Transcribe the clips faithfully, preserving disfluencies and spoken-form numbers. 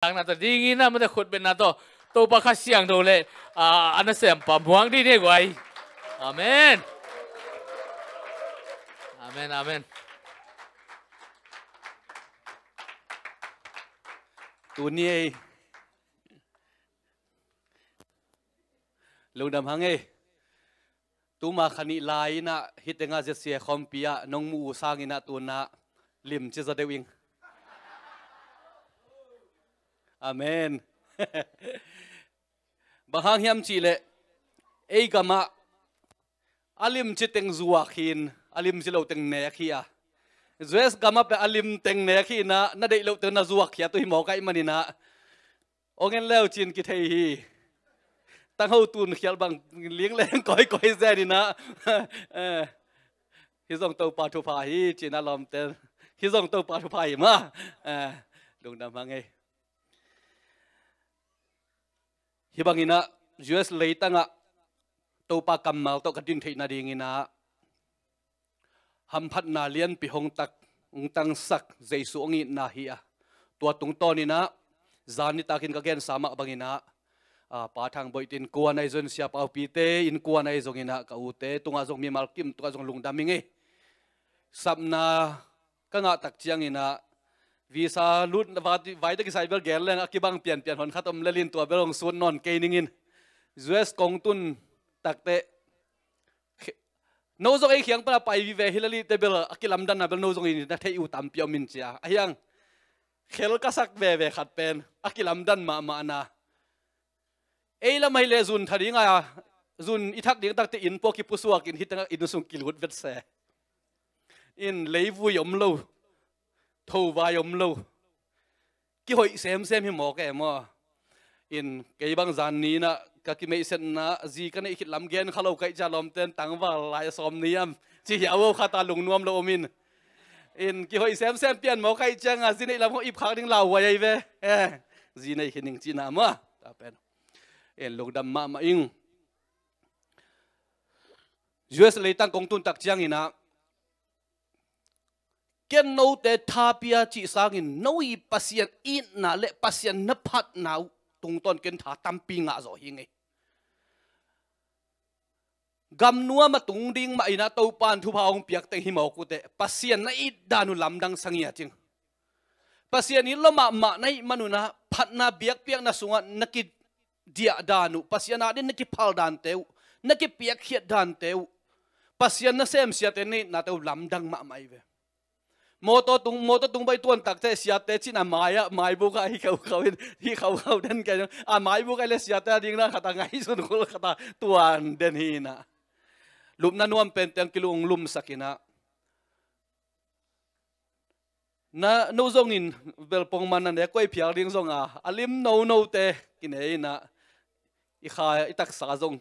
Tangna ta dingin a mate khutbetna tawh Topa Kha Siangtho le a, a nasem pa muang dih ni guai. Amen. Amen, amen. Tuni ei lungdam hang ei. Tuma khanih lai inah hitenga Z C A khawmpi ah nong muh uh sanginah tunah limci zaw deuh ing. Amen. Bang hang hiam cihleh ei gamah a limci teng zuak hi-in a limci lo teng nek hi a, U S gamah pia a lim teng nek hi inah na deih loh teng na zuak hi a, tu hi mawk ahih maninah Aw ngen leu cin kithei hi. Tangho tun khial bang ling leng kawikawi zen inah. Eh, hi zong Topa thupha hi cin a lawmte. Hi zong Topa thupha hi mah. Eh, lungdam hang ei. Hi banginah U S leitangah Topa kammal tawh ka din theih nadinginah hamphatna lianpi hong tak, hong tangsak Jesu hong itna hi a, tua tungtawninah zan nitakin ka gensa mah banginah, a, Pa Thang Boih te innkuan ahi zongin, Sia Paupi te innkuan ahi zonginah ka ute tungah zong mimal kim tungah zong lungdam ing ei. Sapna ka ngah tak cianginah visa lut vai, vai te kisai bel gen leng a kibang pianpian hon khat om lelin tua bel hong sut nawn kei ningin. U S kong tun takteh no zong ei khiang pana pai vive hi lelite bel a kilamdanna bel no zong in na theih uh tampi om in cia. A hiang khel ka sak veve khat pen a kilamdan mahmahna. Ei lam ahih leh zun tha dinga zun i thak ding takte inn pua kipusuak in hitengah inn sung kilut vet se. In leivui om lo, thovai om lo. Kihoih semsem hi mawk e maw. In kei bang zan ni inah ka kimeihsetna zi ka neih khit lam gen kha lo kaih cia lawmten tangval lai a sawm ni am ci hi a, aw khata lungnuam lo om in. In kihoih semsem pian mawk kaih cianga zi neih lam hong ip khak ding lauhuai ahi ve. Eh, zi neih khin ing cihna maw. Ta pen in lungdam mahmah ing. U S leitang kong tun tak cianginah ken note tha pia cih sangin no i Pasian itna le Pasian na phatna uh tungtawn ken tha tampi ngah zawh hi ngei. Gamnuam a tung ding mah inah Topa in thupha hong piak teng hi mawk uh teh Pasian na it dan uh lamdang sa ngiat ing. Pasian it lua mahmah na hih man unah phatna biakpiakna sungah na ki diah dan uh, Pasian adin na kiphal dante uh, na kipiakkhiat dante uh, Pasian na semsiate na itnate uh lamdang mahmah hi ve. Mawtaw tung, mawtaw tung bai tuan takte siate cin a mai ah, maibuk ah hi khaukhau in, hi khaukhau den kei a maibuk ah le siate a ding dan khata ngaihsun khul khata tuan den hi inah. Lupna nuam pen teng kilung lumsak inah. Na no zongin belpong man na ne koi phial ding zonga a lim nonote kine inah i kha i taksa zong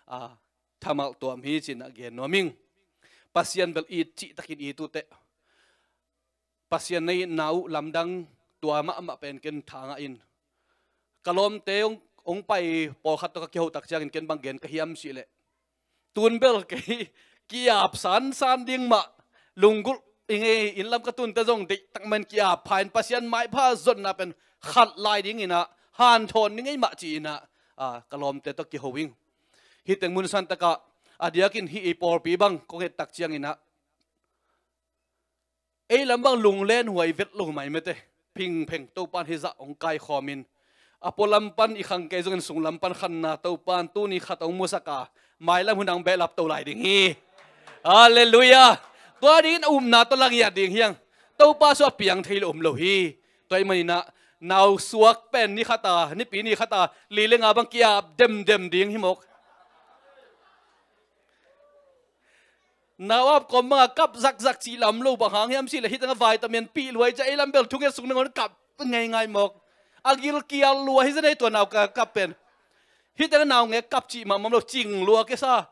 a thamalh tuam hi cinah gen nuam ing. Pasian bel it cihtakin it uh teh Pasian na itna uh lamdang tua mahmah pen ken tha ngah in. Ka lawmte hong, hong pai pawlkhat tawh ka kiho tak ciangin ken bang gen ka hiam cihleh tun bel kei ki-ap sansan ding mah lunggulh i ngei in lam ka tunte zong deihtak man ki-ap pha in Pasian maipha zonna pen khat lai dinginah hanthawn ni ngei mah ci-inah, a, ka lawmte tawh kiho ing. Hiteng munsan takah a diakin hih i pawlpi bang kong het tak cianginah ei lam bang lunglen huai vet lo mai mete. Phingpheng Topa in hizah hong kaikhawm in a pualam pan i khang kei zongin sunglam pan khanna Topa in tuni khat hong musak a mailam hun hong behlap to lai ding hi. Halleluiah. Tua dingin a upna tawh langiat ding hiang. Topa suah piang thei lo om lo hi. Tua ahih maninah nausuak pen ni khata nipi ni khata li le nga bang ki-ap demdem ding hi mawk. Nau ap kawm banga kap zakzak cih lam lo bang hang hiam cihleh hitengah vitamin pih luai cia ei lam bel thunget sung nangawn kap ngeingai mawk. A gilkial lua hi zen ei tua nau ka kap pen. Hitengah naungek kap cih mahmah lo cing lua kesa.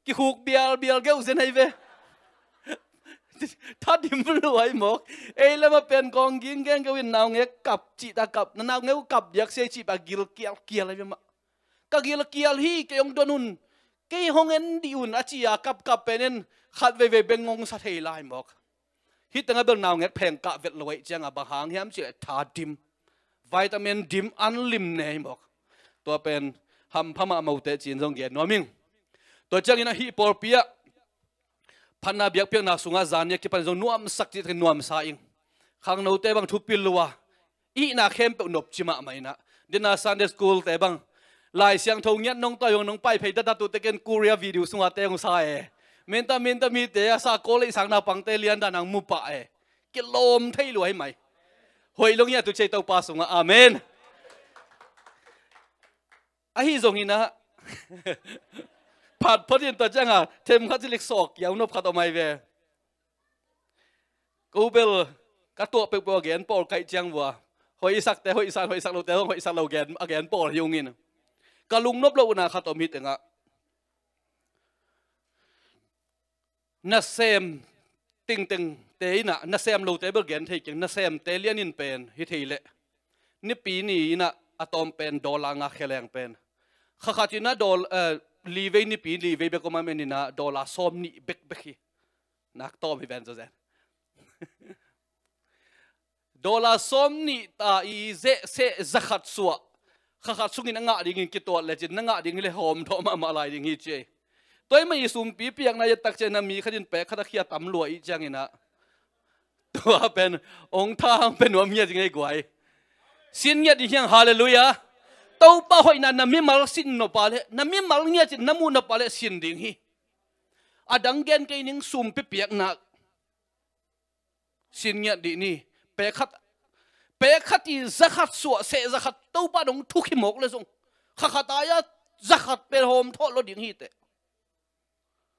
Kikhuk bialbial geuh zen ei ve. Thadim luai mawk. Ei lamah pen kawng ging geng geuh in naungek kap cih ta kap na naungek uh kap diak sei cih pah gilkialkial ei ve mah. Ka gilkial hi kei hong don un. Kei hong en dih un a ci-a kapkap penin khat veivei beng ngongsa thei lai mawk. Hitengah bel naungek phengkah vet lo aih cianga bang hang hiam cihleh thadim. vitamin dim an lim ne hi mawk. Tua pen hampha mahmah uh teh ci-in zong gen nuam ing. Tua ciangin ahih pawlpi ah phatna biakpiakna sungah zan ni a kipan zong nuamsak cih takin nuamsa ing. Khangnote bang thupil lua, ihna khempeuh nopci mahmah inah, dena Sunday school te bang, Lai Siangtho ngiat nong tawi hong nong paiphei dadat uh teken Korea video sungah te hong sa e. Minta minta mite a sa kawl leisang naupangte lian dan ang mu pah e. Kilawm thei lua hi mai. Hoih lo ngiat uh ci ei Topa sungah. Amen. Ahi zongin ah phat phatin tua cianga themkhat cilik sawk kiau nop khat om ai ve. Ko bel ka tuah peuhpeuh a gen pawl kaih ciang vua, hoih i sakte hoih i san, hoih i sak lote zong hoih i sak lo gen, a gen pawl hi ungin, ka lungnop lohna khat om hi tengah nasem tengtengte inah, nasem lote bel gen thei keng, nasemte lianin pen hi thei leh nipi ni inah a tawm pen dollar nga kheleng pen, khakhat inah dol-, eh, livei nipi livei bek om a meninah dollar sawm nih bekbek hi. Nak tawm hi ven zawzen. Dollar sawm nih ta i zehseh zakhat suah, khakhat sungin a ngah dingin kituat lecin na ngah ding hi le hawmthawh mahmah lai ding hi ci ei. Tua i mah i sumpi piakna i et tak ciangin a mi khatin pek khat a khia tam lua i cianginah tua pen ong thang pen nuam ngiat i ngei guai. Sin ngiat i hiang, halleluiah. Topa hoihna na mimal sin nop a le, na mimal ngiat in na muh nop a le sin ding hi. A dang gen kei ning, sumpi piakna sin ngiat dih ni. Pek khat, pek khat i zakhat suah seh zakhat Topa dong thuk hi mawk le zong, khakhat ai-a zakhat pen hawmthawh lo ding hi teh.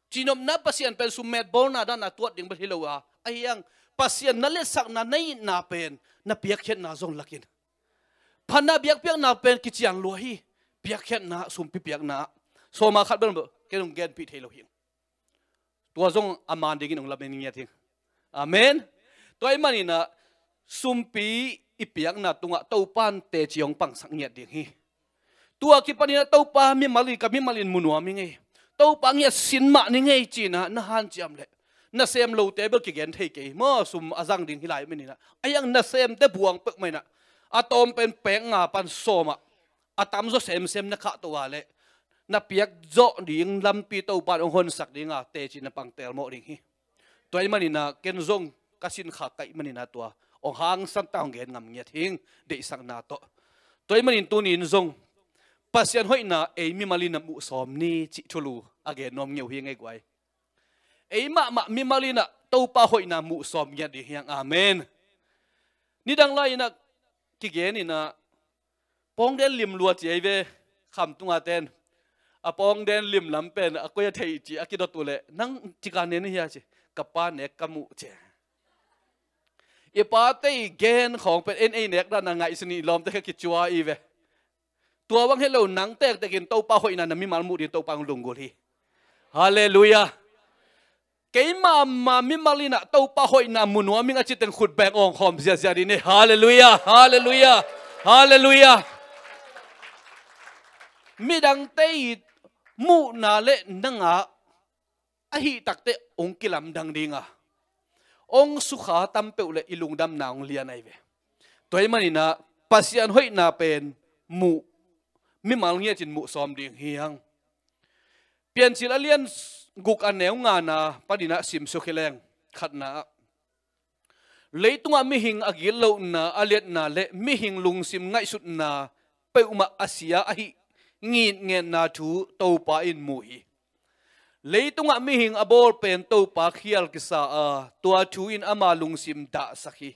Cinopna Pasian pen summet bawlna dana tuat ding bel hi lo a, ahi hang Pasian na letsakna na itna pen na piakkhiatna zong lakin, phatna biakpiakna pen kician lua hi. Piakkhiatna, sumpi piakna, sawma khat bel ken hong genpih thei lo hi. Tua zong a man dingin hong lamen ngiat hi. Amen. Tua i maninah sumpi i piakna tungah Topan teci hong pangsak ngiat ding hi. Tua kipaninah Topa mimal in, ka mimal in mu nuam i ngei, Topa ngiat sin mah ni ngei cinah na hanciam leh nasem lote bel kigen thei kei maw, sum a zang ding hi lai maninah. Ahi hang nasemte buang peuhmah inah a tawm pen pek nga pan sawmah a tamzaw semsem na khahto a leh na piak zawh ding lampi Topan hong honsak dinga teci na pang telmawh ding hi. Tua i maninah ken zong ka sinkha kaih maninah tua hong hangsan ta hong gen ngam ngiat hing, deihsakna tawh. Tua i manin tuni-in zong Pasian hoihna ei mimal inah muh sawm ni cih thulu a gen nuam ngeu hi ngei guai. Ei mahmah mimal inah Topa hoihna muh sawm ngiat ding hiang. Amen. Nidang lai inah kigen inah pawngden lim lua ci ei ve. Khamtunga ten a pawngden lim lam pen a koi a theih ci a kidot uh leh nang cika ne na hia ci, ka pa nek ka muh ci. I pate i gen khawng pen en ei nek dana ngaihsun i lawmte kha kicua i ve. Tua bang hi lo, nang tektekin Topa hoihna na mimal muh ding Topa hong lunggulh hi. Halleluiah. Keimah ma mimal inah Topa hoihna mu nuam ing a citeng khut beng awngkhawm ziazia ding hi. Halleluiah, halleluiah, halleluiah. Midangte i muhna le nangah ahih takteh hong kilamdang dinga hong sukha tam peuh le i lungdamna hong lian ahi ve. Tua i maninah Pasian hoihna pen muh, mimal ngiat in muh sawm ding hiang. Piancil a lian guk a neu ngana paninah simsuk hi leng. Khatna ah, leitungah mihing a gitlohna, a liatna le mihing lungsim ngaihsutna peuhmah a sia ahi ngitngetna thu Topa in mu hi. Leitungah mihing a bawl pen Topa khial kisa a, tua thu in ama lungsim dahsak hi.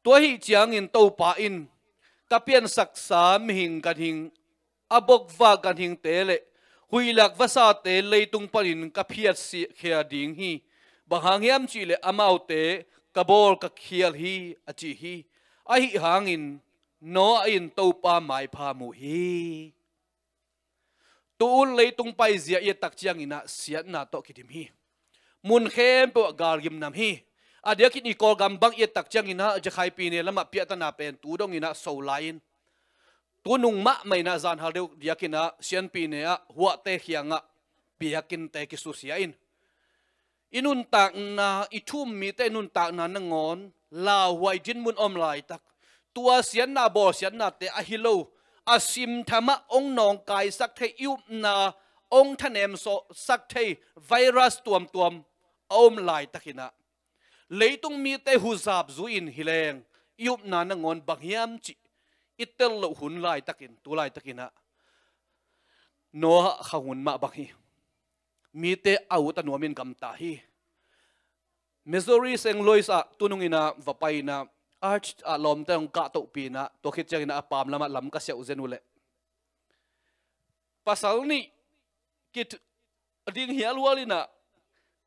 Tua ahi ciangin Topa in, ka piansaksa mihing ganhing, a bokvak ganhingte le huihlak vasate leitung panin ka phiatkhia ding hi. Bang hang hiam cihleh amaute ka bawl ka khial hi, a ci hi. Ahi hangin Noah in Topa maipha mu hi. Tu-un leitung paizia i et tak cianginah siatna tawh kidim hi. Mun khempeuh ah galgim nam hi. A diakin i Kawlgam bang i et tak cianginah Jakhaipine lamah piahtana pen tu donginah so lai-in, tu nung mahmah inah zanhal deuh diakinah Sianpine ah huahte khiangah biakinnte kisusia in, i nuntakna, i thu-um mite i nuntakna nangawn lauhuai dinmun om laitak, tua siatna bawl siatnate ahi lo, a simthamah hong nawngkaisak thei, i upna hong thanemsak thei virus tuamtuam a om laitakinah, leitung mite huzap zui-in hi leng i upna nangawn bang hiam cih i tel loh hun laitakin, tu laitakinah Noah khang hun mah bang hi. Mite a ut a nuamin gamta hi. Missouri Saint Louis ah tununginah va pai inah, arch ah lawmte hong kahtohpi inah, tua khit cianginah a paam lamah lam ka siauh zen uh leh, pasal nih kit a ding hialhual inah,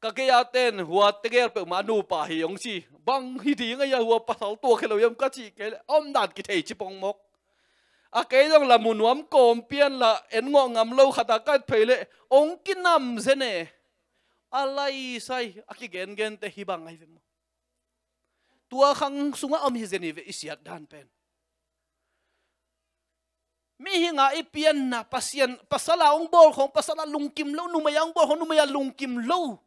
ka gei-a ten hua tegel peuhmah a nupa hi hong ci. Bang hi ding a hia, hua pasal tua khia lo hiam ka cih kei leh, a omdan kithei ci pongmawk. A kei zong la mu nuam kawm pian la, en ngawh ngam lo khat a ka et phei leh hong kinam zen e. A laisai a kigengen te hih bang ahi ve maw? Tua khang sungah om hi zen hi ve i siat dan pen. Mihing a i pianna, Pasian, pasal a hong bawl khong pasal a lungkim lo, numei a hong bawl khong numei a lungkim lo,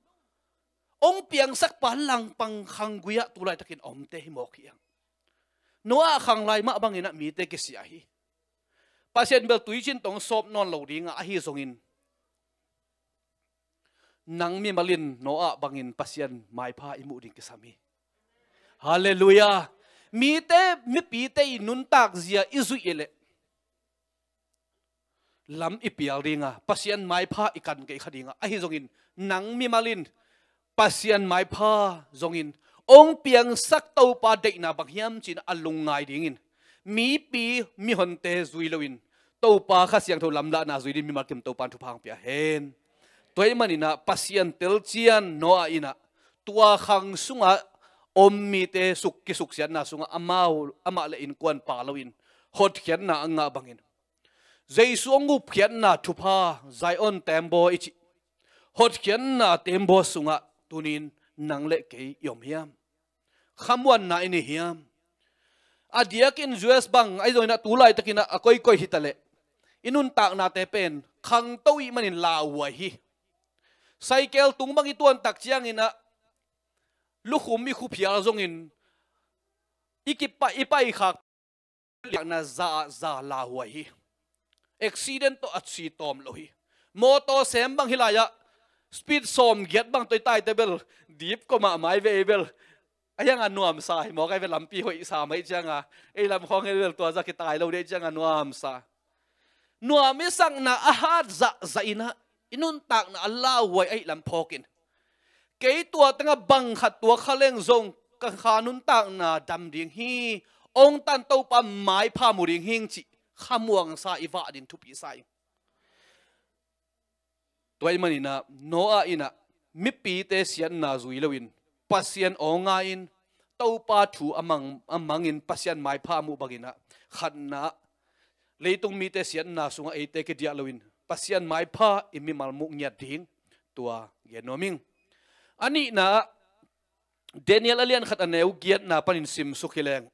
hong piangsak pa langpang khanggui ah tu laitakin a omte hi mawk hi ang. Noah khang lai mah banginah mite kisia hi. Pasian bel tuicin tawh hong sawp nawn lo ding a, ahi zongin nang mimal in Noah bangin Pasian maipha i muh ding kisam hi. Halleluiah. Mite, mipite i nuntak zia i zuih i leh lam i pial ding a, Pasian maipha i kan kei kha ding a, ahi zongin nang mimal in Pasian maipha zongin hong piangsak Topa deihna bang hiam ci-in a lungngai dingin, mipi mihonte zui loin Topa Kha Siangtho lamlahna zui dingin mimal kim Topa in thupha hong pia hen. Tua ahih maninah Pasian telcian Noah inah tua khang sungah om mite suk, kisuksiatna sungah amau, amah le innkuan pha loin hotkhiatna a ngah bangin, Jesu hong gupkhiatna thupha, Zion tembaw i cih hotkhiatna tembaw sungah tunin nang le kei i om hiam? Khamuanna i nei hiam? A diakin U S bang ahi zonginah tu laitakinah a koikoi hi ta leh, i nuntaknate pen khangto ih manin lauhuai hi. Saikel tung bang i tuan tak cianginah lukhum i khuphial zongin i kipa, i paikhak liakna za ah za lauhuai hi. Accident tawh a si tawm lo hi. Mawtaw sem bang hi lai-ah speed sawmgiat bang tawh i taite bel, dip kua mahmah i ve i bel, a hianga nuamsa hi mawk a i ve, lampi hoihsa mah i cianga, ei lam khawng hi bel tua za kitai lo dei cianga nuamsa. Nuam i sakna a hat zahzah inah i nuntakna a lauhuai ahih lam phawkin, kei tua tengah bang khat tuak kha leng zong ka kha nuntakna dam ding hi, hong tan Topa maipha mu ding hing cih khamuangsa i vah ding thupi sa ing. Tua ahih maninah Noah inah mipite siatna zui loin Pasian aw ngai-in Topa thu a mang, a mangin Pasian maipha a muh banginah khatna, leitung mite siatna sungah eite kidiah loin Pasian maipha i mimal muh ngiat ding, tua gen nuam ing. A nihna, Daniel a lian khat a neu giatna panin simsuk hi leng,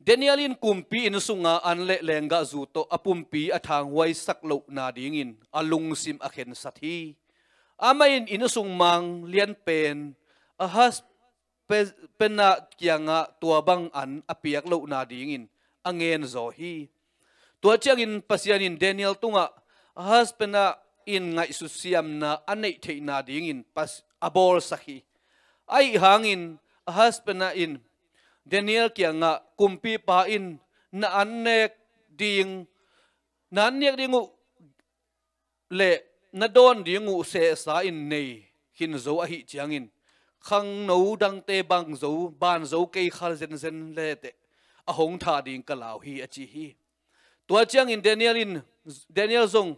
Daniel in kumpi inn sunga an le lenggahzu tawh a pumpi a thanghuaisak lohna dingin a lungsim a khensat hi. Amah in inn sung mang lianpen Ahaspenah kiangah tua bang an a piak lohna dingin a ngen zaw hi. Tua ciangin Pasian in Daniel tungah Ahaspenah in ngaihsut siamna a neih theihna dingin pas-, a bawlsak hi. Ahi hangin Ahaspenah in Daniel kiangah, kumpipa in na an nek ding, na an nek ding uh le na dawn ding uh sehsa in nei khin zo ahih ciangin khangno dangte bang zo, ban zo kei khal zenzen leteh a hong thah ding ka lau hi, a ci hi. Tua ciangin Daniel in, Daniel zong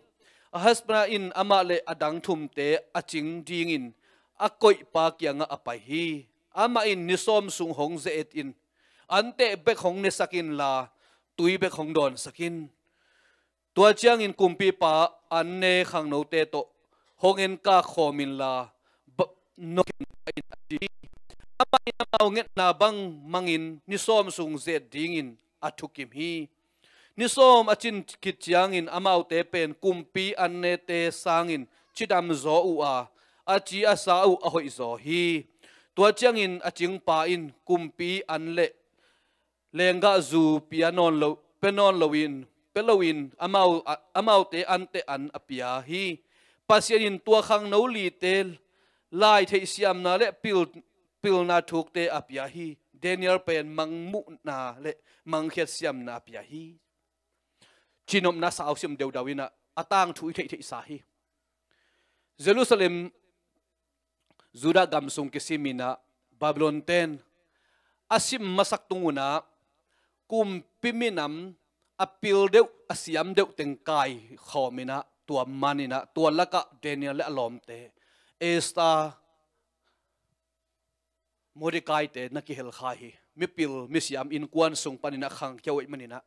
Ahaspenah in amah le a dang thumte a cing dingin a koihpa kiangah a pai hi. Amah in ni sawm sung hong ze-et in, anteh bek hong nesak inla tui bek hong dawnsak in. Tua ciangin kumpipa an ne khangnote tawh hong enkak khawm inla, ba-, nokhen in a ci. Amah in amau ngetna bang mangin ni sawm sung ze-et dingin a thukim hi. Ni sawm a cin khit ciangin amaute pen kumpi an nete sangin cidam zaw uh a, a ci a sa uh a hoih zaw hi. Tua ciangin a cingpa in kumpi an le lenggahzu pia nawn lo, pia nawn loin, pia loin amau, a, amaute anteh an a pia hi. Pasian in tua khangno lite lai theihsiamna le pil, pilna thukte a pia hi. Daniel pen mangmuhna le mangkhiat siamna a pia hi. Cinopna sausim deudau inah a tangthu i theihtheihsa hi. Jerusalem, Judah gam sung kisim inah Babylon ten a sim masak tung unah kumpi minam a pil deuh, a siam deuh teng kaikhawm inah, tua man inah tua lakah Daniel le a lawmte, Esther, Mordecai te na kihel kha hi. Mipil misiam innkuan sung panin a khangkhia uh ahih maninah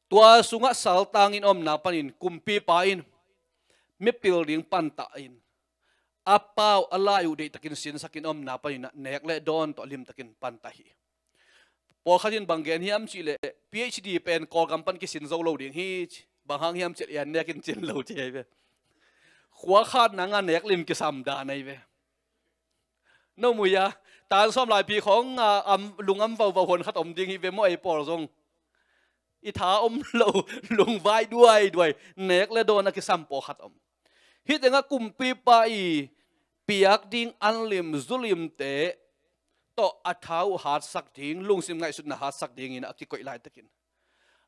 tua sungah saltangin omna panin kumpipa in mipil ding pantah in a pau a lai uh deihtakin sinsakin omna paninah nek le dawn tawh limtakin pantah hi. Pawlkhat in bang gen hiam cihleh, P H D pen Kawlgam pan kisin zo lo ding hi ci. Bang hang hiam cihleh, an nekin cin lo ci ahi ve. Khua khatna nga nek lim kisam dan ahi ve. No mui a, tan sawm laipi khawng a, am, lungam vauvau hon khat om ding hi ve maw, ei pawl zong. I tha om lo, lungvai duaiduai, nek le dawn a kisam pawlkhat om. Hih tengah kumpipa i piak ding anlim zulimte tawh a tha uh hatsak ding, lungsim ngaihsutna hatsak dingin a kikoih laitakin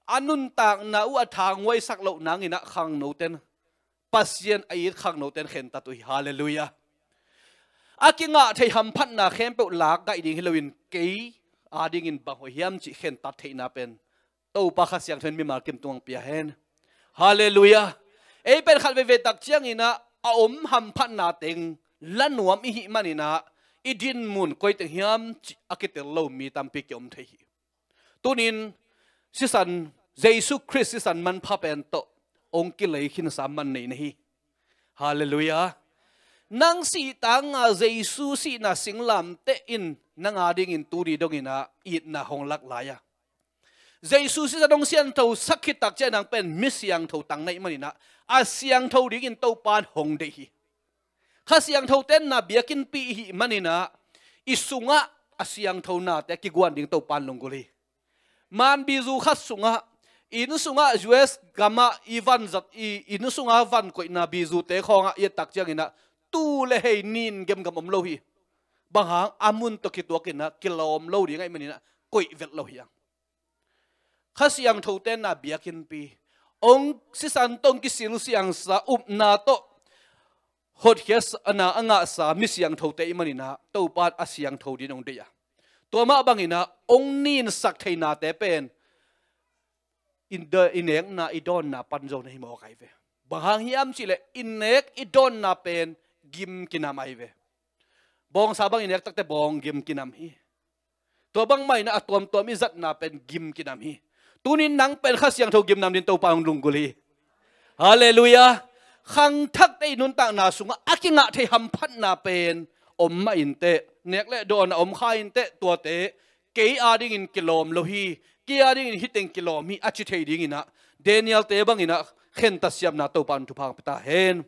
a nuntakna uh a thanghuaisak loh nangin a khangnoten Pasian a it khangnoten khentat uh hi. Halleluiah. A kingah thei hamphatna khempeuh lakgaih ding hi loin kei adingin bang hoih hiam cih khentat theihna pen Topa Kha Siangtho in mimal kim tungah pia hen. Halleluiah. Ei pen khat veivei tak cianginah a om hamphatna teng la nuam i hih maninah i dinmun koi teng hiam cih a kitel lo mi tampi kiom thei hi. Tunin sisan, Jesu Khrist sisan manpha pen tawh hong kilei khinsa man nei na hi. Halleluiah. Nang sih tanga Jesu sihna singlamteh in nang adingin tuni donginah itna hong lak lai a, Jesu sisan hong siangtho sak khit tak ciah nang pen mi siangtho tang na hih maninah a siangtho dingin Topa in hong deih hi. Kha Siangtho tenna biakinnpi i hih maninah i sungah a siangthonate a kiguan ding Topa in lunggulh hi. Manbizu khat sungah, inn sungah, U S gamah i vanzat, i inn sungah van koihna bizute khawngah i et tak cianginah tu le hei nin gemgam om lo hi. Bang hang, a mun tawh kituakinah kilawm lo ding ahih maninah koih vet lo hi ang. Kha Siangtho tenna biakinnpi, hong sisan tawh hong kisilsiangsa upna tawh hotkhiatna a ngahsa mi siangthote i hih maninah Topa in a siangtho dingin hong deih a, tua mah banginah hong ninsak theihnate pen i, i nekna i dawnna pan zo na hi mawk ahi ve. Bang hang hiam cihleh i nek i dawnna pen gim kinam ahi ve. Bawngsa bang i nek takte bawng gim kinam hi. Tua bangmah inah a tuamtuam i zatna pen gim kinam hi. Tunin nang pen Kha Siangtho gimnam dingin Topa hong lunggulh hi. Halleluiah. Khangthakte i nuntakna sungah a kingah thei hamphatna pen om mah inteh, nek le dawn a om kha inteh, tuate kei adingin kilawm lo hi, kei adingin hih teng kilawm hi a ci thei dinginah Daniel-te banginah khentat siamna Topa in thupha hong pia ta hen.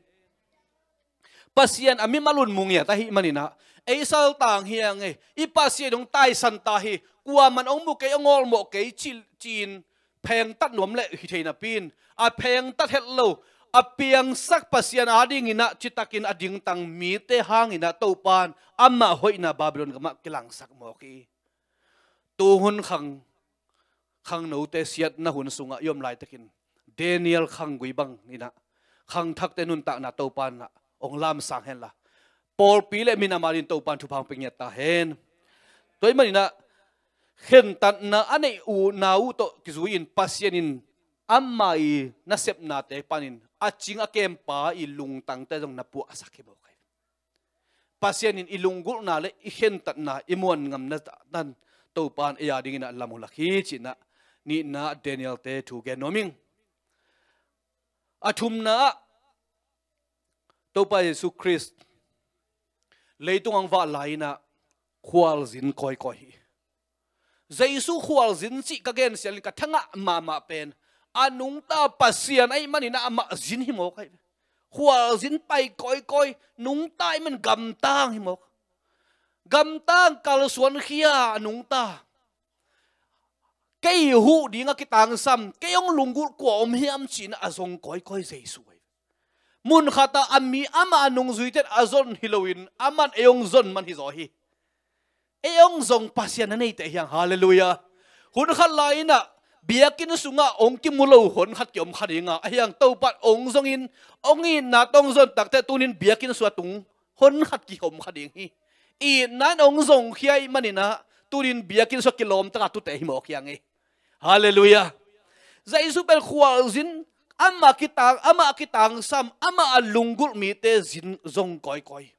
Pasian a mimal un mu ngiat ahih maninah ei saltang hi ang e, i Pasian hong taisan ta hi, kuaman hong mu kei, hong awlmawh kei ci, ci-in phengtat nuam leh hi thei napi-in a phengtat het lo, a piangsak Pasian adinginah citakin a dingtang mite hanginah Topa in amah hoihna Babylon gamah kilangsak mawk hi. Tuhun khang, khangnote siatna hun sungah i om laitakin Daniel khanggui banginah khangthakte nuntakna Topa inah hong lamsang henla, pawlpi le minam adingin Topa in thupha hong pia ngiat ta hen. Tua ahih maninah khentatna a neih uh na uh tawh kizui-in Pasian in ama i nasepnate panin a cing a kempa i lungtangte zong na puahsak hi mawk ahi. Pasian in i lunggulhna le i khentatna i muan ngamna tan Topa in ei adinginah lam hong lak hi cinah nihna Daniel-te thu gen nuam ing. A thumna ah Topa Jesu Khrist leitung hong vah lai-inah khualzin kawikawi hi. Jesu khualzin cih ka gen sialin ka thangah mahmah pen a nungta Pasian ahih maninah amah zin hi mawk ahi. Khualzin pai kawikawi, nungta ahih man gamtang hi mawk. Gamtang kalsuan khia a nungta. Kei huh ding a kitangsam, kei hong lunggulh kua om hiam ci-in a zong kawikawi Jesu hi. Mun khatah a mi amah a nungzuite in a zon hi loin, aman ei hong zon man hi zaw hi. Ei hong zong Pasian a neite hi hang, halleluiah. Hun khat lai-in ah biakinn sungah hong kimu lo hon khat kiom kha ding a, ahi hang Topa in hong zongin, hong itna tawh hong zon takteh tuni-in biakinn sungah tung hon khat kiom kha ding hi. Itna in hong zong khia ahih manin ah tuni-in biakinn sungah kilawm taka tute hi mawk hi hang hi. Halleluiah. Jesu pen khualzin, amah kitang, amah kitangsam, amah a lunggulh mite zin zong kawikawi.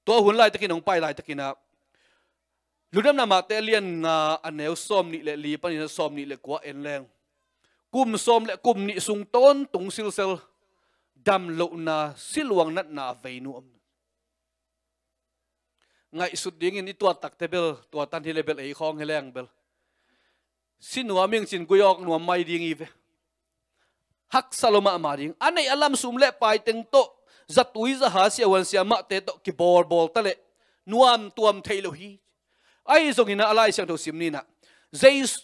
Tua hun laitakin hong pai laitakin ah, Lungdamna Mate a lian nga a neu sawm nih le li panin ah sawm nih le kua en leng, kum sawm le kum nih sung tawntung silsel damlohna, siluang natna a vei nu om. Ngaihsut dingin i tuat takte bel, tua tan hi le bel, ei khawng hi leng bel, si nuam ing cin gui awk nuam mai ding hi ve. Haksa lo mahmah ding. A neih a lam sum le pai teng tawh, zatui zaha, siavuan siamahte tawh kibawlbawl ta leh nuam tuam thei lo hi. Ahi zongin ah a Lai Siangtho sim ni-in ah, Jesu,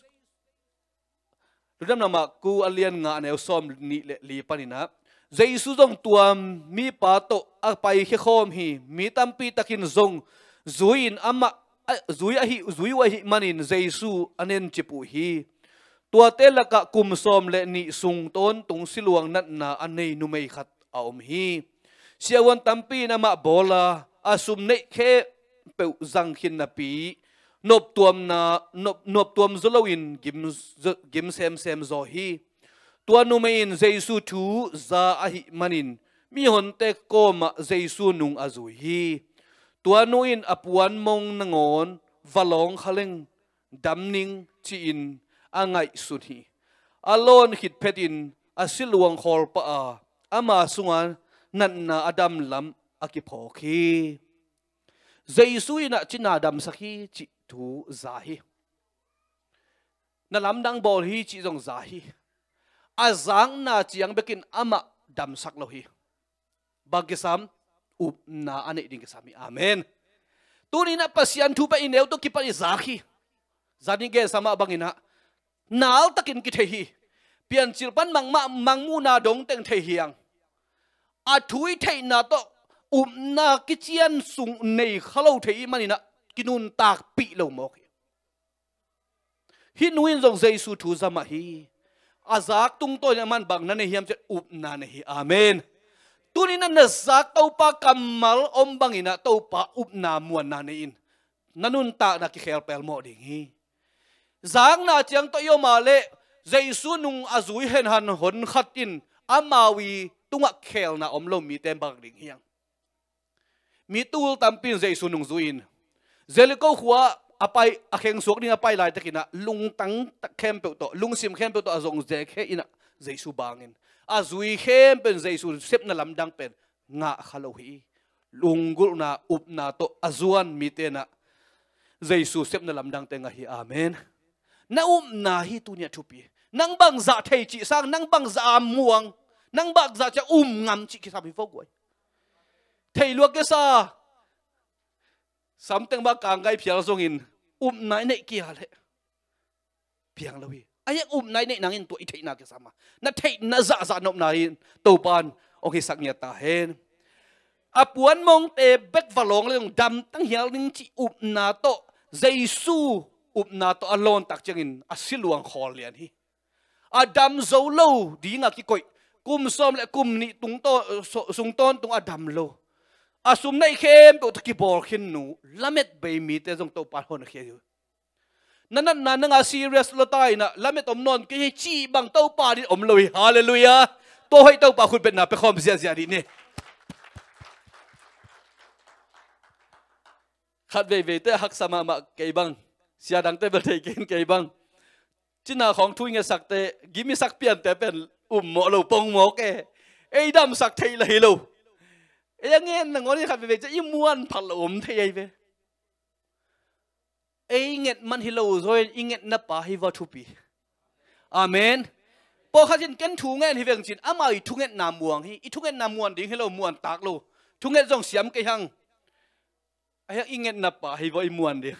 Lungdamna Marku a lian nga a neu sawm nih le li panin ah, Jesu zong tua mipa tawh a paikhia khawm hi. Mi tampi takin zong zui-in amah, a, zui ahi, zui uh ahih manin Jesu a nencip uh hi. Tuate lakah kum sawm le nih sung tawntung siluang natna a nei numei khat a om hi. Siavuan tampi in amah bawl a, a sum neih khempeuh zang khin napi, noptuamna, nop, noptuam zaw loin gim, gim semsem zaw hi. Tua numei in Jesu thu za ahih manin mihonte kawmah Jesu nung a zui hi. Tua nu in a puanmong nangawn va lawng kha leng dam ning ci-in a ngaihsun hi. A lawn khit phetin a siluang khawl pah a, ama sunga natna a dam lam a kiphawk hi. Jesu in ah cina damsak hi cih thu za hi. Na lamdang bawl hi cih zong za hi. A zakna ciang bekin amah damsak lo hi. Bang kisam? Upna a neih ding kisam hi. Amen. Tuni-in ah Pasian thu pen i neu tawh kipan i zak hi. Zan i gensa mah bangin ah naltakin kithei hi. Piancil pan mangmah, mangmuhna dong teng thei hi hang. A thu i theihna tawh upna kician sung nei kha lo thei ahih manin ah kinuntakpih lo mawk hi. Hih nu in zong Jesu thu za mah hi. A zak tungtawnin aman bang na nei hiam cih leh upna nei hi. Amen. Tuni-in ah na zak Topa kammal om bangin ah Topa upna muanna nei in. Na nuntakna kikhel pelmawh ding hi. Zakna ciang tawh i om a leh Jesu nung a zui henhan hon khat in amau i tungah khelna om lo mite bang ding hi hang. Mi tul tampi in Jesu nung zui-in Jeriko khua a pai, a khengsuak ding a pai laitakin ah lungtang tak khempeuh tawh, lungsim khempeuh tawh a zong zekhia in ah Jesu bangin a zui khempeuh in Jesu sepna lamdang pen ngah kha lo hi. Lunggulhna, upna tawh a zuan mite in ah Jesu sepna lamdangte ngah hi. Amen. Na upna hi tuni-ah thupi. Nang bangzah thei cih sang, nang bangzah a muang, nang bangzah ciang um ngam cih kisam hi vo guai. Thei lua kisa. Samteng bang kangkai phial zongin upna i neih kei a leh piang lo hi. A hiang upna i neih nangin tua i theihna kisam a, na theihna zahzah nopna in Topa in hong hisak ngiat ta hen. A puanmongte bek va lawng leng damtang hial ning cih upna tawh, Jesu upna tawh a lawntak ciangin a siluang khawl lian hi. A dam zo lo dinga kikoih, kum sawm le kum nih tung taw-, so-, sung tawntung a dam lo, a sum neih khempeuh tawh kibawl khin nu, lamet bei mite zong Topa in honkhia hi. Na natna nanga serious lo ta in ah, lamet om nawn kei hi cih bang Topa ading om lo hi. Halleluiah. Tua hoih Topa khut betna pia khawm ziahziah dih ni. Khat veivei te haksa mahmah kei bang. Sia dangte bel thei kei in kei bang. Cina khawng thu i ngetsak te, gim i sak pian te pen um mawh lo pong mawk e. Ei damsak theih lah hi lo. Ei a ngen nangawn in khat veivei ciang i muan phat lo om thei ahi ve. Ei nget man hi lo zaw in i ngetna pa hi va thupi. Amen. Pawlkhat in ken thu ngen hi veng cin, amau i thungetna muang hi. I thungetna muan ding hi lo, muan tak lo. Thunget zong siam kei hang. Ahi hang i ngetna pa hi vua i muan ding.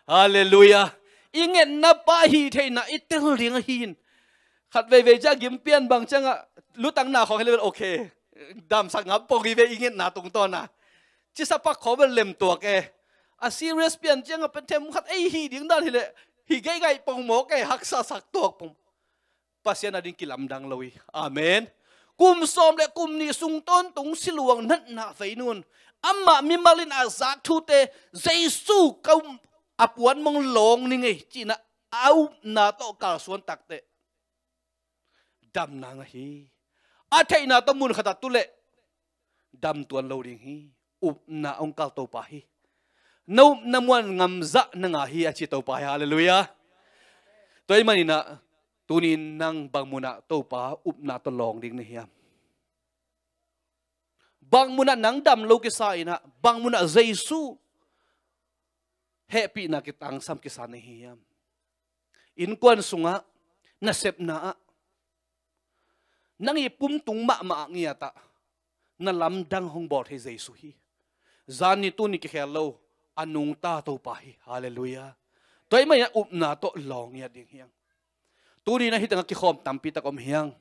Halleluiah. I ngetna pa hi theihna i tel ding ahi in. Khat veivei ciang gimpian bang ciangah lutang na khawng hi level okay. Damsak ngam pong hi ve i ngetna tungtawna. Cisa pak khawng bel lemtuak e. A serious pian ciangah pen them khat ei hi ding dan hileh hi geigaih pong mawk e, haksa sak tuak pong. Pasian a ding kilamdang lo hi. Amen. Kum sawm le kum nih sung tawntung siluang natna veinun amah mimal in a zak thute Jesu ka um a puan mong lawng ning ei cinah a upna tawh kalsuan takteh damna ngah hi. A theihna tawh mun khatah tuleh dam tuan lo ding hi. Upna hong kal Topa hi. Na upna muan ngamzah na ngah hi a ci Topa hi. Halleluiah. Tua ahih maninah tunin nang bang munah Topa upna tawh lawng ding na hiam? Bang munah nang dam lo kisa inah bang munah Jesu hehpihna kitangsam kisa na hiam? Innkuan sungah, nasepna ah, nang i pumtung mahmah ah ngiatah na lamdang hong bawl thei Jesu hi. Zan ni tuni kikhel lo a nungta Topa hi. Halleluiah. Tua ahih maninah upna tawh lawng ngiat ding hiang. Tuninah hih tengah kikhawm tampi tak om hiang.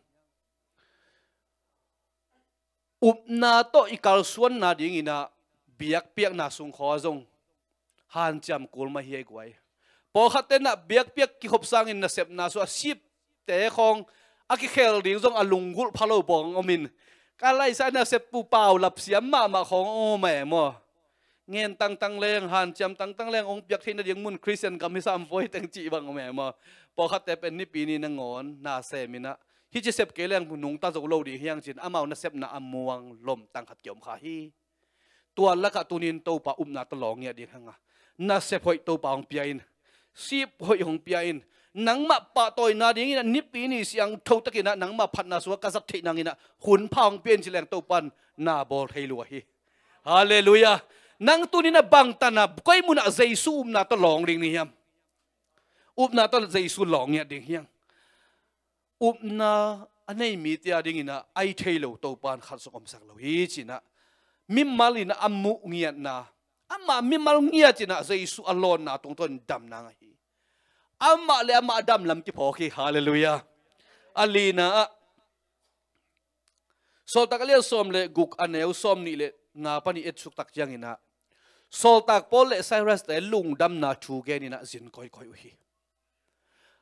Upna tawh i kalsuanna dinginah biakpiakna sungkhaw zong hanciam kul mah hi ei guai. Pawlkhat tenah biakpiak kikhop sangin nasepna sua sipte khawng a kikhel ding zong a lunggulh pha lo bawng omin ka laisa nasep pu pau lapsiam mahmah khawng om e maw? Ngen tangtang leng, hanciam tangtang leng hong piak theih nading mun Khristian gam hi sam voi teng cih bang om e maw? Pawlkhatte pen nipi ni nangawn na seminah hih ci sep kei leng nungta zo lo ding hiang cin amau nasepna a muang lomtang khat kiom kha hi. Tua lakah tunin Topa upna tawh lawng ngiat ding hanga nasep hoih Topa hong pia in. Sip hoih hong pia in. Nangmah pahtawina dinginah nipi ni siangtho takinah nangmah phatna sungah ka zat theih nanginah hun pha hong pia in ci leng Topan na bawl thei lua hi. Halleluiah. Nang tuninah bangtanah koi munah Jesu upna tawh lawng ding ni hiam? Upna tawh Jesu lawng ngiat ding hiang. Upna a nei mite a dinginah ai thei lo Topan khat zong omsak lo hi cinah mimal inah a muh ngiatna amah mimal ngiat inah Jesu a lawnna tungtawn damna ngah hi. Amah le amah a damlam kiphawk hi. Halleluiah. A lina ah Sawltak a lian sawm le guk a neu sawm nih le nga panin etsuk tak cianginah Sawltak Paul le Silas te lungdamna thu geninah zin koikoi uh hi.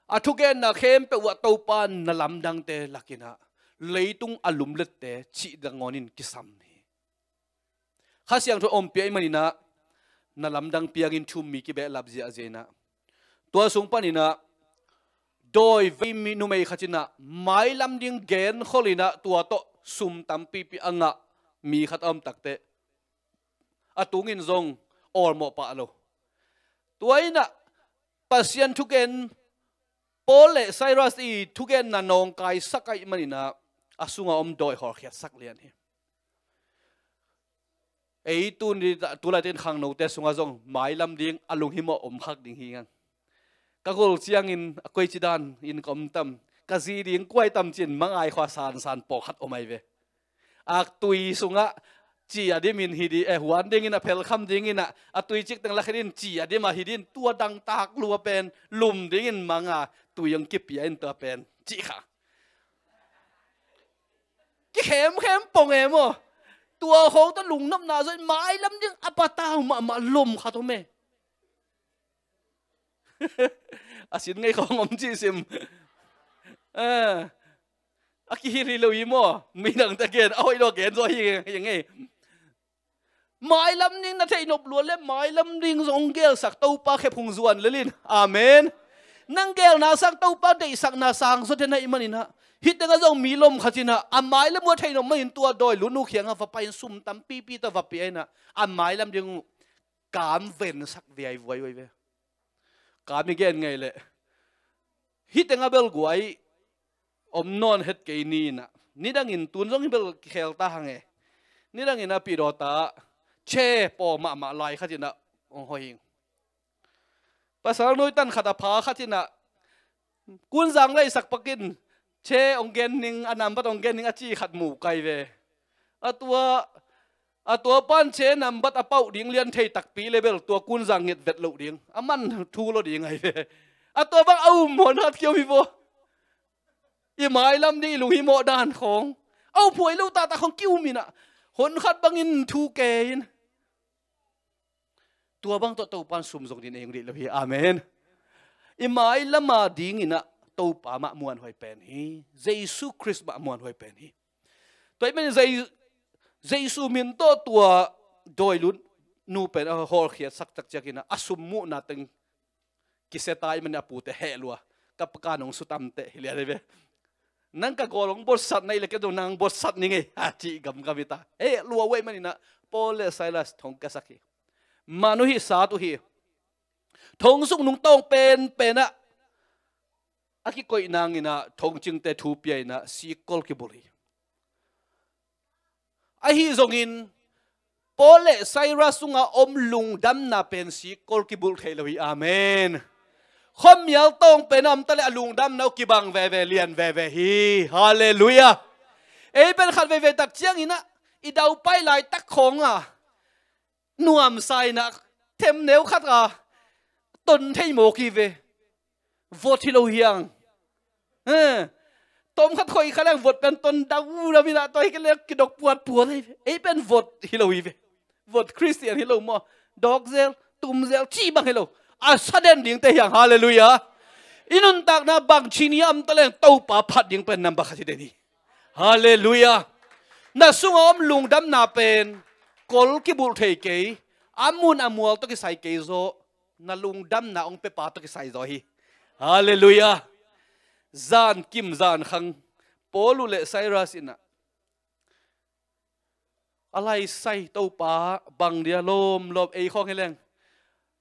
A thugenna khempeuh uh ah Topa na lamdangte lakinah leitung a lumlette cih dangawnin kisam hi. Kha Siangtho ompia i maninah na lamdang piangin thu-um mi kibehlap ziahziah inah tua sung paninah dawi vei mi numei khatinah mailam ding genkholinah tua tawh sum tampipi a ngah mi khat a om takteh a tungin zong awlmawh pah lo. Tua inah Pasian thugen Paul le Silas i thugenna nawngkaisak ahih maninah a sunga om dawi hawlkhiatsak lian hi. Ei tuni tulaite'n khangnote sungah zong mailam ding a lunghimawh om khak ding hi ngang. Ka gol ciangin a koici dan in ka om tam, ka zi ding kuai tam cin Mangai khua sansan pawlkhat om ai ve. Ak tui sungah ci a dimin hi di, eh, huan dingin a phelkham dingin a, a tui cikteng lakhitin ci a dim a hi din, tua dangtak lua pen lum dingin Manga tui hong kipia in tua pen cih kha. Kikhemkhem pong e maw? Tua khawng tawh lungnopna zaw in mailam ding a patau mahmah lom khat om e. A sin ngei khawng om cih sim. A kihilh hi lo hi maw? Midangte gen a hoih lo gen zaw hi ngei. Mailam ding na theih nop lua le mailam ding zong gelsak Topa khe phung zuan lelin. Amen. Nang gelna sang Topa deihsakna sang zaw den ahih manin ah, hih tengah zong mi lom khat in ah a mailam uh a theih nop manin tua dawi lutnu kiangah va pai in sum tampipi tawh va pia in ah a mailam ding uh kam vensak viaivuai uh hi ve. Kam i gen ngei leh hih tengah bel guai om nawn het kei ni in ah, nidangin tun zong hi bel kikhel ta hang e. Nidangin a pidawta che paw mahmah lai khat in ah hong hawh hing. Pasal nuitan khat a pha khat in ah kunzang leisak pakin che hong gen ning, a nambat hong gen ning a ci khat mu kai ve. A tua A tua pan che nambat a pauh ding lian thei takpi le bel tua kunzang nget vet loh ding. A man thu lo ding ahi ve. A tua bang a um hon hat kiom hi vo. I mailam ding i lunghimawh dan khawng. A uphuai lo tata khawng ki-um inah. Hon khat bangin thu ke in. Tua bang tawh Topan sum zong din ei hong deih lo hi. Amen. I mailama dinginah Topa mah muanhuai pen hi. Jesu Khrist mah muanhuai pen hi. Tua i men Jei-, Jesu min tawh tua dawilut nu pen a hawlkhiat sak tak ciakinah a sum muhna teng kisia ta i men a pute heh lua. Ka paka nong sutamteh hi lian hi ve. Nang ka gawl hong botsat na i le ke dong nang botsat ni ngei a cih gamgam hi ta. Heh lua uh ahih maninah Paul le Silas thong kiasak hi. Man uh hi, sat uh hi. Thong sung nung tawng penpenah a kikoih nanginah thongcingte thu pia inah sikkol kibulh hi. Ahi zongin Paul le Silas sunga om lungdamna pen sikkol kibulh thei lo hi. Amen. Khuamial tawng penah om taleh a lungdamna uh kibang veve, lian veve hi. Halleluiah. Ei pen khat veivei tak cianginah i daupai laitak khawnga nuamsa inah themneu khat a ton thei mawk hi ve. Vot hi lo hiang. Eh, tom khat khoi kha leng vot pen ton dau dau inah tua hi ke leng kidok puatpuat hi ve. Ei pen vot hi lo hi ve. Vot Khristian hi lo maw? Dawkzel, tumzel cih bang hi lo. A saden dingte hiang. Halleluiah. I nuntakna bangci ni a om taleng Topa phat ding pen namba khat hi den hi. Halleluiah. Na sunga om lungdamna pen kol kibulh thei kei, a mun a mual tawh kisai kei zaw, na lungdamna hong pepa tawh kisai zaw hi. Halleluiah. Zan kim zan khang Paul uh le Silas inah a laisai Topa bang dia lawmlawm ei khawng hi leng.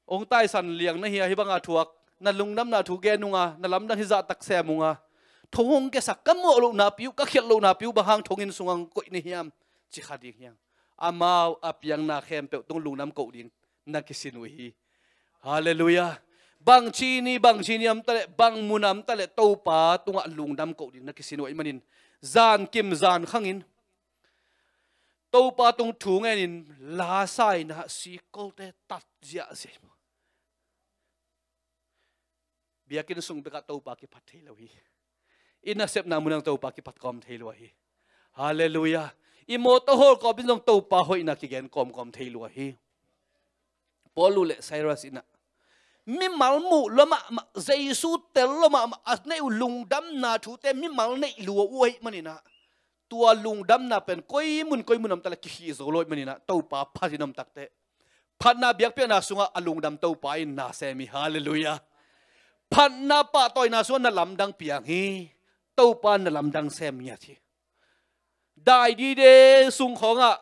Hong taisan liang na hi a, hih banga thuak, na lungdamna thu gen unga, na lamdang hih zahtak sem unga, thong hong kiasak, ka mawh lohna piu, ka khialh lohna piu bang hang thonginn sungah hong koih na hiam, ci kha ding hiang. Amau a piangna khempeuh tung lungdam koh ding na kisin uh hi. Halleluiah. Bangci ni, bangci ni a om taleh, bang mun a om taleh Topa tungah lungdam koh ding na kisin uh ahih manin zan kim zan khangin Topa tung thu ngenin lasa inah sikkolte tat ziahziah hi. Biakinn sung bekah Topa kiphat thei lo hi. I nasepna munah Topa kiphat kawm thei lua hi. Halleluiah. I mawtaw hawl kawmin zong Topa hoihna kigen kawmkawm thei lua hi. Paul uh le Silas inah mimal muh lua mahmah, Jesu tel lua mahmah, a neih uh lungdamna thute mimal neih lua uh ahih maninah tua lungdamna pen koi mun koi mun a om taleh kikhih zo lo ahih maninah Topa phatin a om takteh phatna biakpiakna sungah a lungdam Topa in na sem hi. Halleluiah. Phatna pahtawina sungah na lamdang piang hi. Topa in na lamdang sem ngiat hi. Dai dide sung khawngah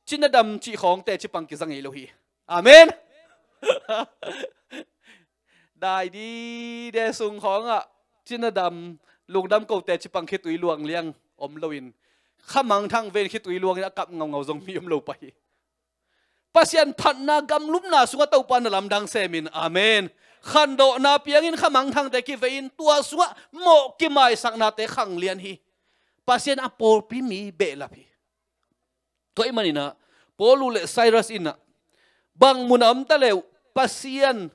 cina dam cih khawng teci pang kiza ngei lo hi. Amen. Dai dide sung khawngah cina dam, lungdam ko teci pang khitui luang liang om loin, khamangthang ven khitui luangin a kap ngaungau zong mi om lo pah hi. Pasian phatna gamlumna sungah Topa na lamdang semin. Amen. Khandawhna piangin khamangthangte kivei-in tua sungah mawh kimaisaknate khanglian hi. Pasian a pawlpi mi behlap hi. Tua ahih maninah Paul uh le Silas inah bang mun a om taleh uh Pasian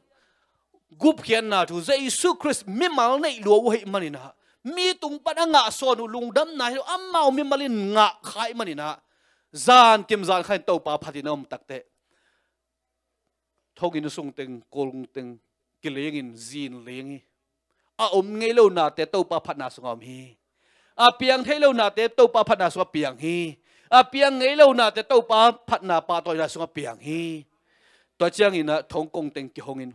gupkhiatna thu, Jesu Khrist mimal neih lua uh ahih maninah mi tung pan a ngah sawn uh lungdamna hi lo, amau mimal in ngah kha ahih maninah zan kim zan khain Topa phatin a om takteh thonginn sung teng, kung teng kilingin zin ling hi. A om ngei lo nate Topa phatna sungah om hi. A piang thei lo nate Topa phatna sungah piang hi. A piang ngei lo nate Topa phatna pahtawina sungah piang hi. Tua cianginah thongkung teng kihongin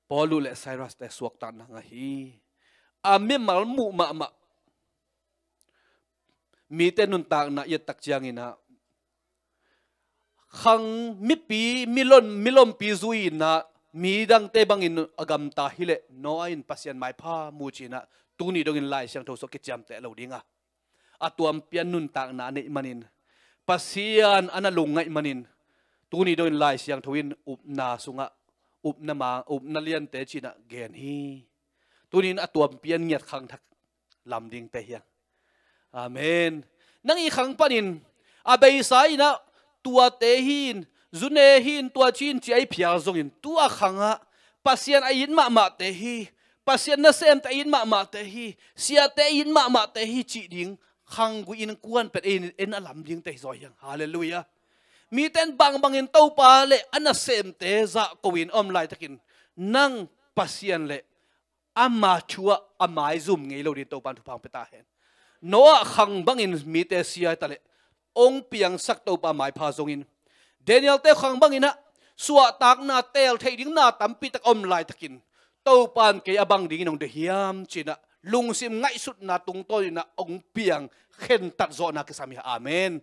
Paul uh le Silas te suaktatna ngah hi. A mimal muh mahmah mite nuntakna i et tak cianginah khang mipi, milon, milompi zui inah midangte bangin a gamta hileh Noah in Pasian maipha mu cinah tuni dongin Lai Siangtho sungah kiciamteh lo dinga a tuampian nuntakna a neih manin, Pasian a na lungngaih manin, tuni dongin Lai Siangtho in upna sungah upna ma, upna liante cinah gen hi. Tunin a tuampian ngiat khangthak lam dingte hiang. Amen. Nang i khang panin A beisa inah tuate hi in, zune hi in, tua ci in ci a i phial zongin tua khangah Pasian a it mahmahte hi, Pasian nasemte a it mahmahte hi, siate a it mahmahte hi cih ding khanggui innkuan pen ei in a lam dingte hi zaw hiang. Halleluiah. Mite in bangbangin Topa le a nasemte zahko in a om laitakin nang Pasian le ama thu ah a maizum ngei lo ding Topa in thupha hong pia ta hen. Noah khang bangin mite sia hi taleh hong piangsak Topa maipha zongin, Daniel-te khang bangin ah suahtakna teel theih ding na tampi tak a om laitakin Topa in kei a bang dingin hong deih hiam ci-in ah lungsim ngaihsutna tungtawn in ah hong piang khentat zawhna kisam hi. Amen.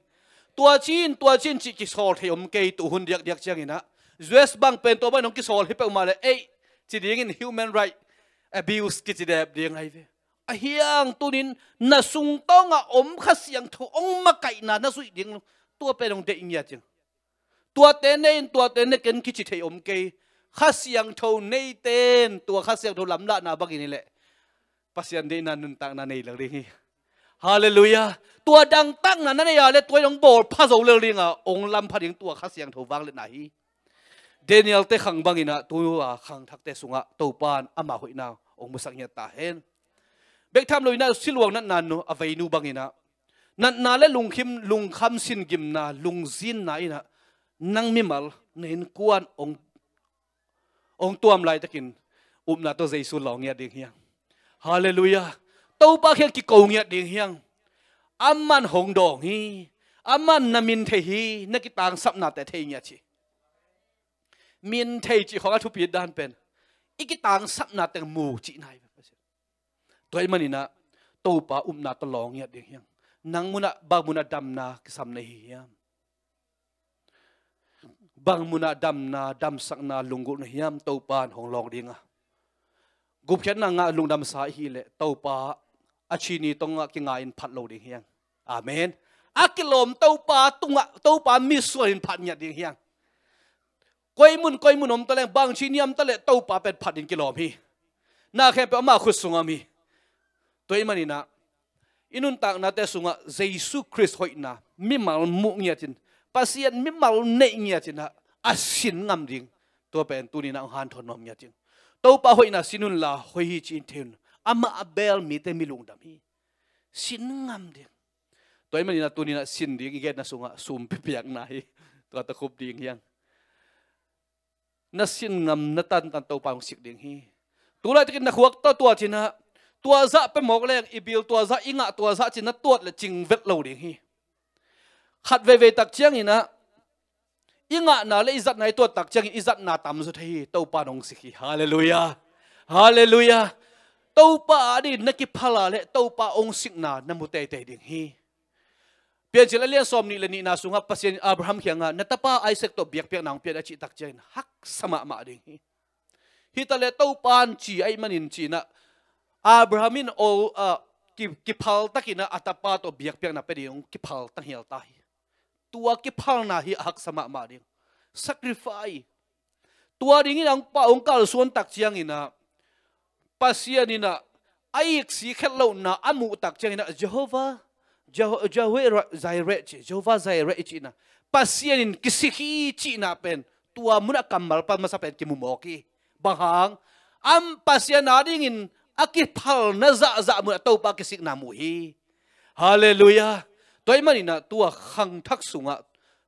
Tua ci in, tua ci in cih kisawl thei om kei. Tuhun diakdiak ciangin ah U S bang pen tua bangin hong kisawl hi peuhmah leh ei ci dingin human right abuse kici dep ding ahi ve. Ahi hang tunin na sungtawngah om Kha Siangtho hong makaihna na zuih ding lo, tua pen hong deih ngiat ing. Tuate nei in, tuate ne ken kici thei om kei. Kha Siangtho neite in tua Kha Siangtho lamlahna bangin hi leh Pasian deihna nuntakna nei lel ding hi. Halleluiah. Tua dangtakna na nei a le tua in hong bawl pha zo lel ding a, hong lam pha ding tua Kha Siangtho vangliatna hi. Daniel-te khang bangin ah tua khangthakte sungah Topa in ama hoihna hong musak ngiat ta hen. Bek tham loin ah siluang natna nu, a veinu bangin ah natna le lungkhim, lungkham singimna, lungzinna in ah nang mimal, na innkuan hong, hong tuam laitakin upna tawh Jesu lawng ngiat ding hiang. Halleluiah. Topa kiang kiko ngiat ding hiang. Aman hong dawng hi. Aman na min thei hi. Na kitangsapnate thei ngiat hi. Min thei cih khawng a thupi dan pen i kitangsapna teng mu cihna hi. Tua ahih manin ah Topa upna tawh lawng ngiat ding hiang. Nang munah bang munah damna kisam na hi hiam? Bang munah damna, damsakna, lunggulhna hiam Topa in hong lawng ding a? Gupkhiatna ngah lungdamsa i hih leh Topa a cini tongah kinga in phat lo ding hiang. Amen. A kilawm Topa tungah Topa misuan in phat ngiat ding hiang. Koi mun koi mun om taleng bangci ni om taleh Topa pen phat in kilawm hi. Na khempeuh ama khut sungah om hi. Tua ahih manin ah i nuntaknate sungah Jesu Khrist hoihna mimal muh ngiat in, Pasian mimal neih ngiat in ah a sin ngam ding, tua pen tuni-in ah hong hanthawn nuam ngiat in. Topa hoihna sin unla hoih hi ci-in thei un. Amah a bel mite mi lungdam hi. Sin ngam ding. Tua ahih manin ah tuni-in ah sin ding i genna sungah sum piakna hi. Tua takhup ding hiang. Na sin ngam na tantan Topa hong sik ding hi. Tulaitakin na khuak tawh tua ci-in ah, tua zah pia mawk leng i bil tua zah, i ngah tua zah ci-in na tuat leh cing vet lo ding hi. Khat veivei tak ciangin ah i ngahna le i zatna i tuat tak ciangin i zatna tamzaw thei hi. Topa in hong sik hi. Halleluiah. Halleluiah. Topa adingin na kiphal a leh Topa hong sikna na mu teitei ding hi. Piancil a lian sawmnih le nihna sungah Pasian in Abraham kiangah na tapa Isaac tawh biakpiakna hong pia in a cih tak ciangin haksa mahmah ding hi. Hi taleh Topa in ci ahih manin ci-in ah Abraham in aw, ah, ki, kiphal takin ah a tapa tawh biakpiakna pia ding hong kiphal tanghial ta hi. Tua kiphalna hi a haksa mahmah ding. Sacrifice. Tua dingin ah hong pa hong kalsuan tak ciangin ah Pasian in ah a iksik khet lohna a muh tak ciangin ah Jehovah, Jeho-, Jehovah Jireh ci, Jehovah Jireh i cihna, Pasian in kisik hi cihna pen tua munah kammal pan masa pen kimu mawk hi. Bang hang? Am Pasian adingin a kiphalna zahzah munah Topa kisikna mu hi. Halleluiah. Tua ahih manin ah tua khangthak sungah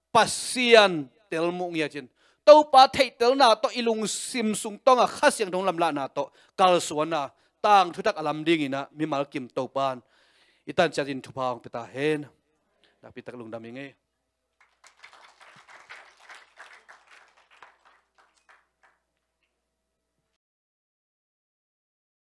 Pasian tel muh ngiat in, Topa theihtelna tawh i lungsim sung tawngah Kha Siangtho lamlahna tawh kalsuan a, tangthu tak a lam dingin ah mimal kim Topa in i tan ciat in thupha hong pia ta hen. Nakpi tak lungdam ing ei.